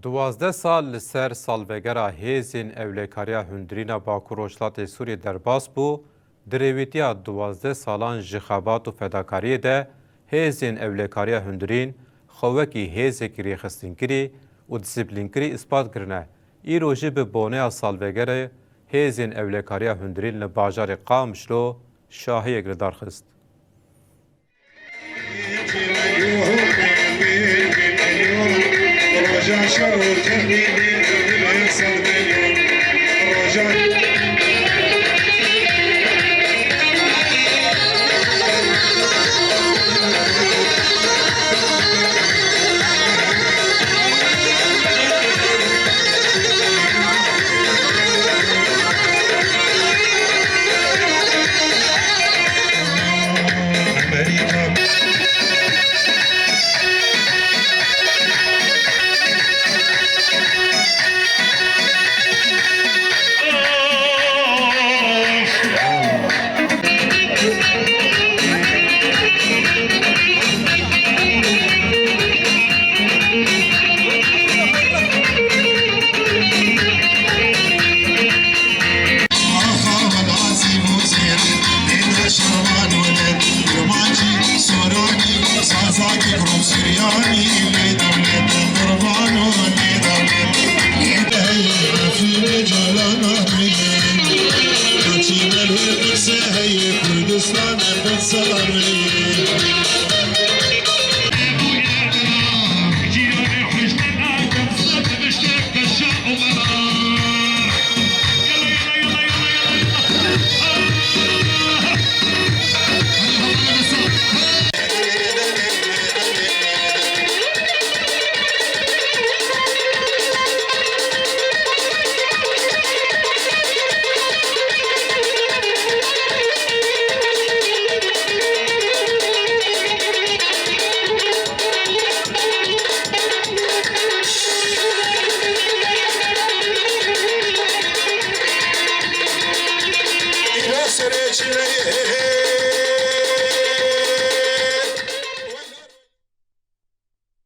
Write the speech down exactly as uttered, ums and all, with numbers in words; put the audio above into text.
Duwazdeh sal li ser salvegera Hêzên Ewlekariya Hundirîn a Bakur Rojhilatê Sûriyê derbas bû, di rêwîtiya duwazdeh salan ji xebat û fedakariyê de Hêzên Ewlekariya Hundirîn xwe wekî hêzekî rêxistinkirî û disiplînkirî îspat kirine. Îro jî bi boneya salvegerê Hêzên Ewlekariya Hundirîn li bajarê Qamişlo şahiyek li dar xist.